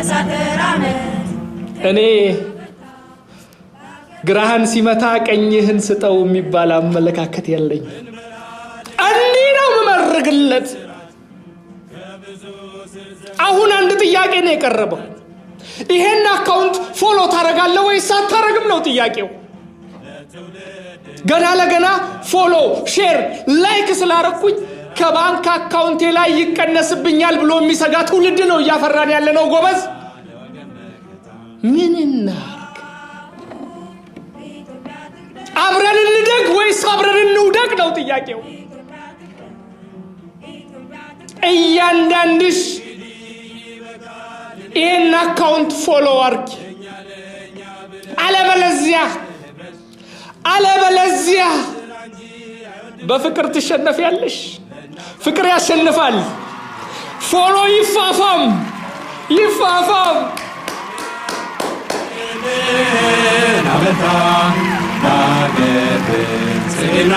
ተነሳ ተራመድ። እኔ ግራህን ሲመታ ቀኝህን ስጠው የሚባል አመለካከት የለኝ። እንዲህ ነው የምመርግለት። አሁን አንድ ጥያቄ ነው የቀረበው። ይሄን account follow ታደርጋለህ ወይስ አታረግም ነው ጥያቄው። ገና ለገና follow፣ share፣ like ስላረኩኝ ከባንክ account ኤ ላይ ይቀነስብኛል ብሎ የሚሰጋ ትውልድ ነው እያፈራን ያለ ነው። ጎበዝ፣ ምን እናርግ? አብረን እንደግ ወይስ አብረን እንውደቅ ነው ጥያቄው። እያንዳንድሽ ይህን account follow አርጊ። አለበለዚያ በፍቅር ትሸነፊያለሽ። ፍቅር ያሸንፋል። Follow ይፋፋም ይፋፋም። አበርታ ለአገር ብልጽግና።